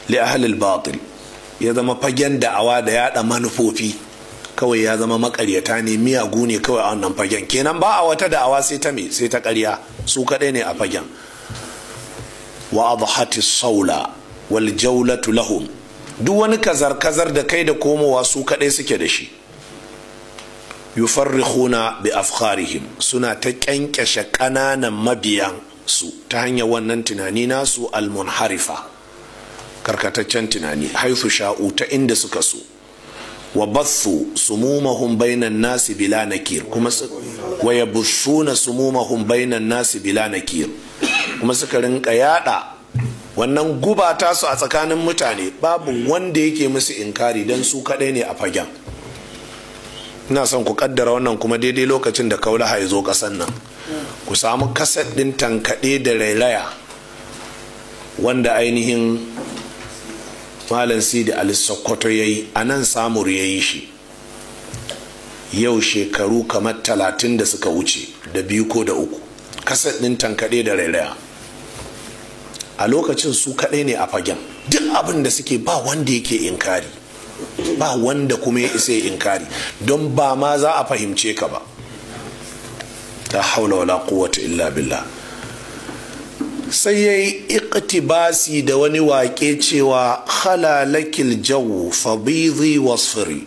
Li ahlil batil, ya zama fagen da'awa da yada manufofi kawai ya zama makaryata ne, miyagu ne kawai a wannan fagen. Kenan ba a wata da'awa sai ta me, sai ta ƙarya, su kaɗai ne a fagen. Wa adhati saula wal jawlatu lahum, duk wani kazar-kazar da kai da komowa su kaɗai suke da shi. Yufarrikhuna bi afkharihim, suna ta kyankyashe ƙananan mabiyan su ta hanyar wannan tunani nasu almunharifa, karkataccen tunani, haithu sha'u, ta inda suka so. Wa bathu sumumahum bainan nasi bila nakir, kuma wa yabuthuna sumumahum bainan nasi bila nakir, kuma suka rinka yada wannan guba tasu a tsakanin mutane, babu wanda yake musu inkari dan su kadai ne a fagen. Ina son ku kaddara wannan kuma daidai lokacin da Kaulaha ya zo kasan nan, ku samu kaset din tankaɗe da rairaya wanda ainihin Malam Sidi Ali Sokoto ya yi a nan, Samur ya yi shi yau shekaru kamar 30 da suka wuce, da 2 ko da 3. Kaset ɗin tankaɗe da rairaya a lokacin su kaɗai ne a fagen, duk abin da suke ba wanda yake inkari, ba wanda kuma ya isa inkari, don ba ma za a fahimce ka ba. La haula wala quwwata illa billah. Sai ya yi iktibasi da wani waƙe cewa halalakil jawu fabidhi wasfiri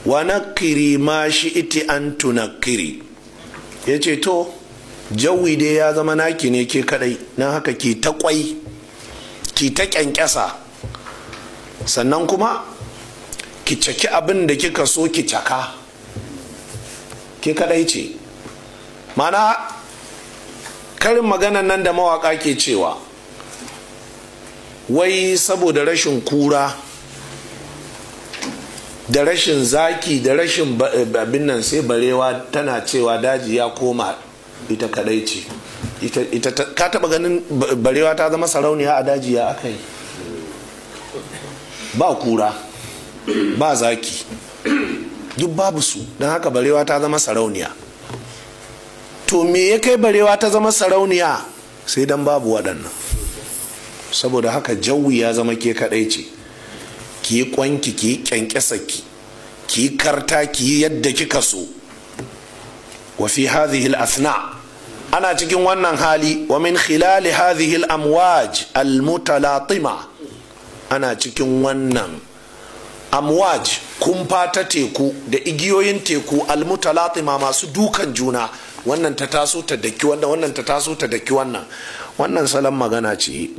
wa nakiri ma shi iti an tunakiri. Ya ce to jawi dai ya zama naki ne ke kadai, na haka ki ta kwai, ki ta kyankyasa, sannan kuma ki caki abin da kika so ki caka, ke kadai ce. Mana karin maganan nan da mawaka ke cewa wai saboda rashin kura da rashin zaki da rashin abin nan, sai barewa tana cewa daji ya koma ita kadai ce. Ita ka taba ganin barewa ta zama sarauniya a daji? Ya aka yi? Ba kura ba zaki, duk babu su, don haka barewa ta zama sarauniya. To me ya kai barewa ta zama sarauniya? Sai dan babu waɗannan. Saboda haka jawi ya zama ke kaɗai ce, ki yi kwanki, ki yi kyankyasarki, ki yi karta, ki yi yadda kika so. Wa fi hadhihi al-athna, ana cikin wannan hali, wa min khilali hadhihi al-amwaj al-mutalatima, ana cikin wannan amwaj, kumfa ta teku da igiyoyin teku, al-mutalatima, masu dukan juna, wannan ta taso ta daki wannan, wannan ta taso ta daki wannan. Wannan salon magana ce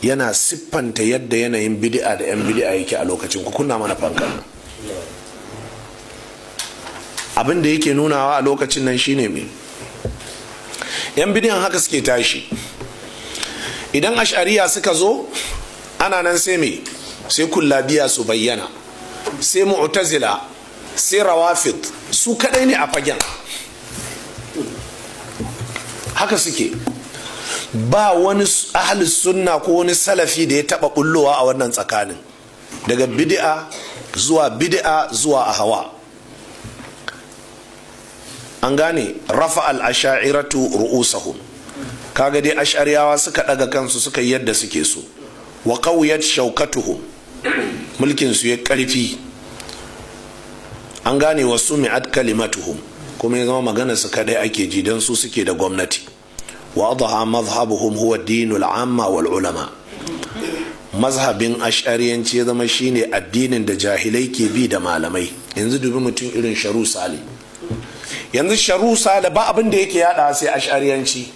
yana siffanta yadda yanayin bid'a da yan bid'a yake a lokacin. Ku kunna mana fankan. Abin da yake nunawa a lokacin nan shine me yan bid'an haka suke tashi. Idan ash'ariya suka zo, ana nan sai me, sai kullabiya su bayyana, sai mu'tazila, sai rawafid, su kadai ne a fagen. Haka suke, ba wani ahli sunna ko wani salafi da ya taba bullowa a wannan tsakanin, daga bid'a zuwa bid'a zuwa hawa. An gane, rafa al-asha'iratu ru'usahum, kaga dai ash'ariyawa suka daga kansu suka yi yadda suke so. Wa qawiyat shaukatuhum, mulkin su ya karfi. An gane, wa sumi'at kalimatuhum, kuma ya zama magana su kadai ake ji dan su suke da gwamnati. Wa adha madhhabuhum huwa dinul amma wal ulama, mazhabin ash'ariyanci ya zama shine addinin da jahilai ke bi da malamai. Yanzu dubi mutum irin Sharu Sale. Yanzu Sharu Sale ba abin da yake yada sai ash'ariyanci.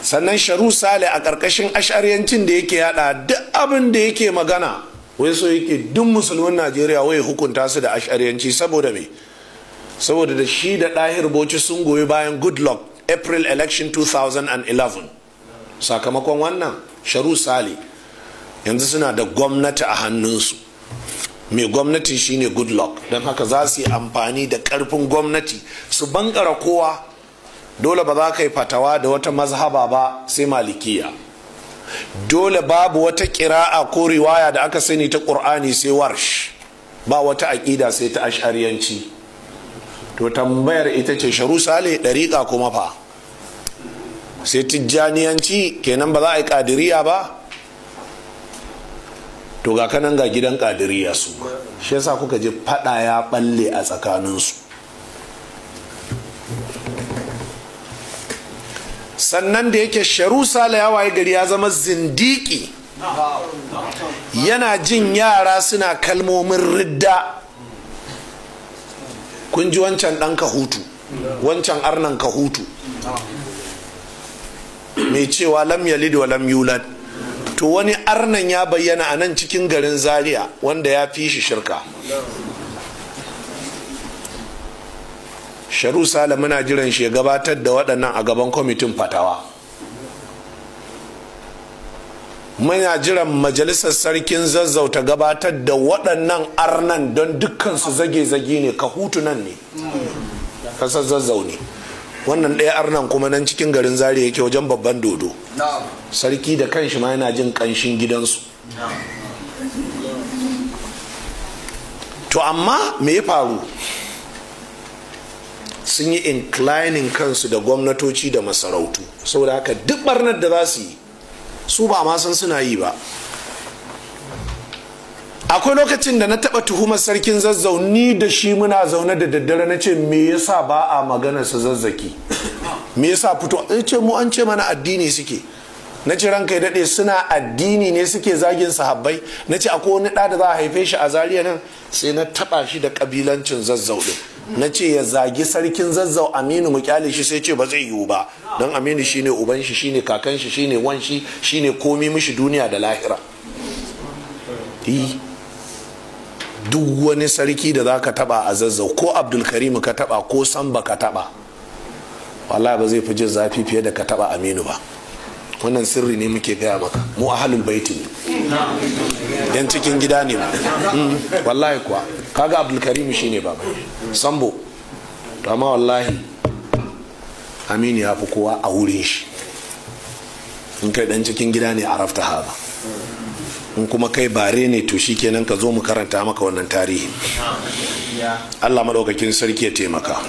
Sannan Sharu Sale a ƙarƙashin ash'ariyancin da yake yada, duk abin da yake magana wai so yake duk musulmin Najeriya wai hukunta su da ash'ariyanci. Saboda me? Saboda da shi da Dahir Bauchi sun goyi bayan Goodluck April election 2011. Sakamakon wannan, Sharu Sale yanzu suna da gwamnati a hannunsu. Mai gwamnati shine Goodluck, don haka za su yi amfani da karfin gwamnati su bankara kowa. Dole ba za ka yi fatawa da wata mazhaba ba sai malikiya. Dole babu wata kira'a ko riwaya da aka sani ta ƙur'ani sai warsh. Ba wata aƙida sai ta ash'ariyanci. To tambayar ita ce, Sharu Sale ɗariƙa kuma fa sai tijjaniyanci kenan, ba za a yi ƙadiriya ba? To ga kanan ga gidan Kadiriya su ma, shi yasa kuka ji fada ya balle a tsakaninsu. Sannan da yake Sharu Sale ya waye gari ya zama zindiki, yana jin yara suna kalmomin ridda. Kun ji wancan ɗan kahutu, wancan arnan kahutu mai cewa lam yalid wa lam yulad. To wani arnan ya bayyana a nan cikin garin Zaria wanda ya fi shi shirka. Sharu Sale muna jiran shi ya gabatar da waɗannan a gaban kwamitin fatawa. Muna jiran majalisar sarkin Zazzau ta gabatar da waɗannan arnan, don dukkansu zage-zage ne, kahutu nan ne, kasar Zazzau ne. Wannan ɗaya arnan kuma nan cikin garin Zaria yake wajen babban dodo. Sarki da kanshi ma yana jin ƙanshin gidansu. To amma me ya faru? Sun yi inclining kansu da gwamnatoci da masarautu, saboda haka duk barnar da za su yi su ba ma san suna yi ba. Akwai lokacin da na taba tuhumar sarkin Zazzau, ni da shi muna zaune da daddare, na ce me yasa ba a magana su Zazzaki, me yasa fito? Ya ce mu an ce mana addini suke. Na ce ranka ya daɗe, suna addini ne suke zagin sahabbai? Na ce akwai wani ɗa da za a haife shi a Zaria nan? Sai na taba shi da kabilancin Zazzau ɗin. Na ce ya zagi sarkin Zazzau Aminu mu kyale shi, sai ce ba zai yiwu ba, don Aminu shine uban shi, shine kakan shi, shine wan shi, shine komi mishi duniya da lahira. Duk wani sarki da zaka taba a Zazzau, ko Abdulkarim ka taba ko Samba ka taba, wallahi ba zai fi jin zafi fiye da ka taba Aminu ba. Wannan sirri ne muke gaya maka, mu ahlul baiti ne, yan cikin gida ne mu. Wallahi kuwa kaga Abdulkarim shine baba Sambo, to amma wallahi Aminu ya fi kowa a wurin shi. In kai dan cikin gida ne arafta haza, in kuma kai bare ne to shikenan ka zo mu karanta maka wannan tarihi. Allah madaukakin sarki ya taimaka.